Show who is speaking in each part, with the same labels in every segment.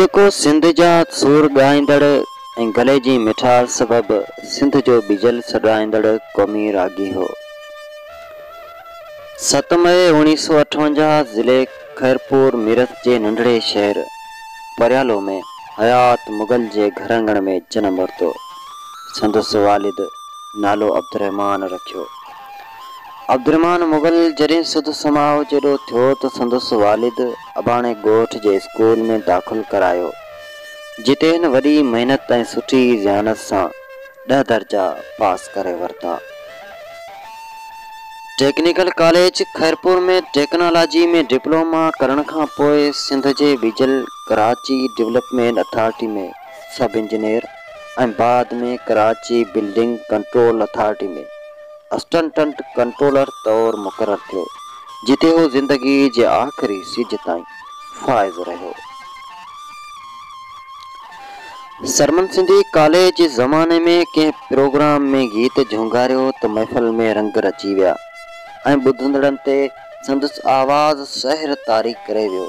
Speaker 1: جيڪو سنڌ جا سور ڳائيندڙ ۽ گلي جي مٺاس سبب سنڌ جو ٻيجل سڏائيندڙ قومي راڳي هو. 7 مئي 1958 ضلعي خيرپور ميرس جي ننڍڙي شهر پريالو ۾ حيات مغل جي گهر اڱڻ ۾ جنم ورتو. سندس والد نالو عبدالرحمان رکيو. عبدالرحمان مغل جڏهن سڌ سماء جيڏو ٿيو ته سندس والد اباڻي ڳوٺ جي اسڪول ۾ داخل ڪرايو، جتي هن وڏي محنت ۽ سٺي ذهانت سان 10 درجا پاس ڪري ورتا. Technical college Khairpur ۾ technology ۾ diploma ڪرڻ کان پوء سنڌ جي Bijal Karachi development authority ۾ sub engineer ۽ بعد ۾ Karachi building control authority ۾ assistant controller طور مقرر ٿيو، جتي هو زندگي جي آخري سج تائين فائز رهيو. سرمد سنڌي ڪاليج جي زماني ۾ ڪنهن پروگرام ۾ گيت جهونگاريو ته محفل ۾ رنگ رچي ويا ۽ ٻڌندڙن تي سندس آواز سحر طاري ڪري ويو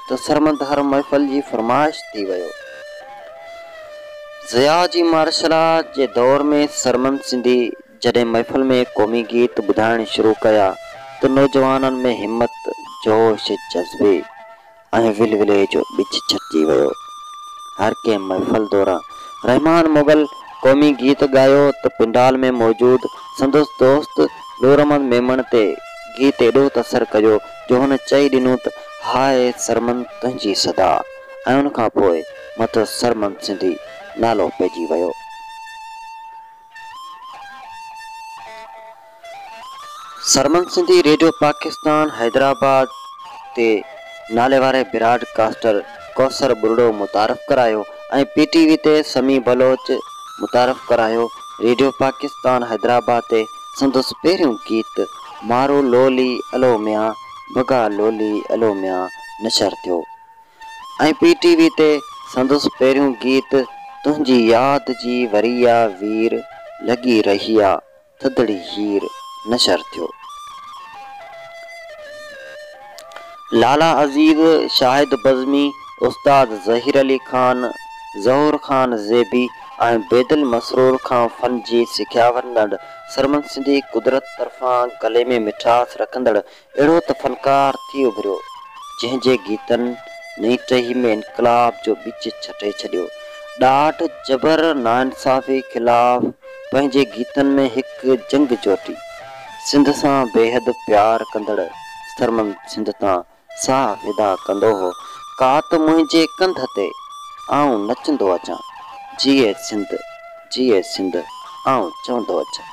Speaker 1: ته سرمد هر محفل جي فرمائش ٿي ويو. ضياء جي مارشلا جي دور ۾ سرمد سنڌي جڏهن محفل ۾ قومي گيت ٻڌائڻ شروع ڪيا ته نوجوانن ۾ همت، جوش، جذبي ۽ ولولي جو ٻج ڇٽجي ويو. هر ڪنهن محفل دوران رحمان مغل قومي گيت ڳايو ته پنڊال ۾ موجود سندس دوست نور احمد ميمڻ تي گيت ايڏو ته اثر ڪيو جو هن چئي ڏنو ته هاء سرمد تنهنجي صدا ۽ ان کان پوء مٿس سرمد سنڌي نالو پئجي ويو. سرمد سنڌي ريڊيو پاڪستان حيدرآباد تي ناليواري براڊ ڪاسٽر ڪوثر ٻرڙو متعارف ڪرايو ۽ پي ٽي وي تي سميع بلوچ متعارف ڪرايو. ريڊيو پاڪستان حيدرآباد تي سندس پهريون گيت مارو لولي الو ميان بگا لولي الو ميان نشر ٿيو. ۽ پي ٽي وي تي سندس پهريون گيت تنهنجي ياد جي وري آ وير لڳي رهي آ ٿڌڙي هير نشر ٿيو. لالا عزيز، شاهد بزمي، استاد ظهير علي خان، ظهور خان زيبي ۽ بيدل مسرور کان فن جي سکيا وٺندڙ سرمد سنڌي قدرت طرفان گلي ۾ مٺاس رکندڙ اهڙو ته فنڪار ٿي اڀريو، جنهن جي گيتن نئين ٽهي ۾ انقلاب جو ٻج ڇٽي ڇڏيو. ڏاڍ، جبر، ناانصافي خلاف پنهنجي گيتن ۾ هڪ جنگ جوٽي. سنڌ سان بيحد پيار ڪندڙ سرمد سنڌ تان ساهه فدا ڪندو هو. ڪات منهنجي ڪنڌ تي، آئون نچندو اچان. جيئي سنڌ، جيئي سنڌ، آئون چوندو اچان.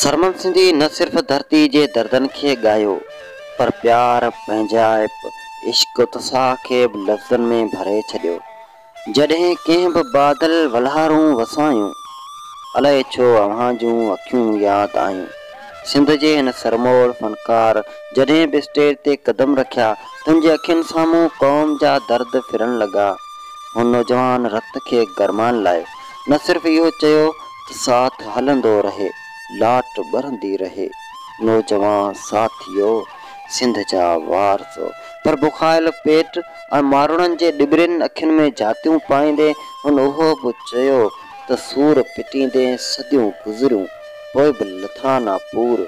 Speaker 1: سرمد سنڌي نه صرف ڌرتي جي دردن کي ڳايو، پر پيار، پنهنجائپ، عشق، اتساهه کي به لفظن ۾ ڀري ڇڏيو. جڏهن ڪنهن به بادل ولهارون وسايون، الائي ڇو اوهان جون اکيون ياد آيون. سنڌ جي هن سرموڙ فنڪار جڏهن به اسٽيج تي قدم رکيا، تن جي اکين سامهون قوم جا درد ڦرڻ لڳا. هن نوجوان رت کي گرمائڻ لاء نه صرف اهو چيو ته ساٿ هلندو رهي، لاٽ ٻرندي رهي، نوجوان ساٿيو، سنڌ جا وارثو، پر بکايل پيٽ ۽ ماروئڙن جي ڏٻرين اکين ۾ جهاتيون پائيندي هن اهو به چيو ته سور پٽيندي صديون گذريون، پوء به لٿا نه پور،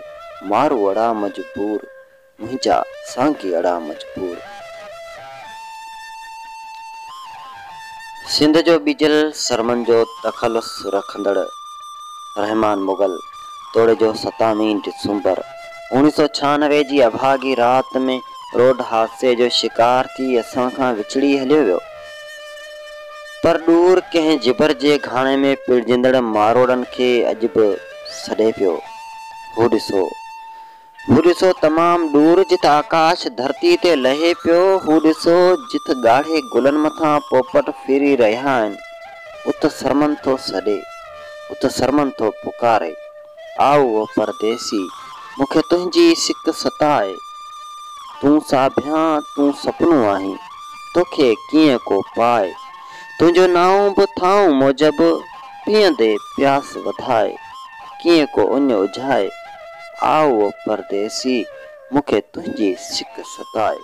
Speaker 1: ماروئڙا مجبور، منهنجا سانگيئڙا مجبور. سنڌ جو ٻيجل سرمد جو تخلص رکندڙ رحمان مغل توڙي جو ستاويهين ڊسمبر 1996 جي اڀاڳي رات ۾ روڊ حادثي جو شڪار ٿي اسان کان وڇڙي هليو ويو پر ڏور ڪنهن جبر جي گهاڻي ۾ پيڙجندڙ ماروئڙن کي اڄ به سڏي پيو. هو ڏسو. هو ڏسو تمام ڏور جت آڪاش ڌرتي تي لهي پيو، هو ڏسو جت ڳاڙهي گلن مٿان پوپٽ ڦري رهيا آهن، ات سرمد ٿو سڏي، ات سرمد ٿو پڪاري، آء او پرديسي، مون کي تنهنجي سڪ ستائي، تون ساڀيان تون سپنو آهين، توکي ڪيئن ڪو پائي، تنهنجو نانء به ٿانء موجب پيئندي پياس وڌائي، ڪيئن ڪو اڃ اجهائي. آء او پرديسي، مون کي تنهنجي سڪ ستائي.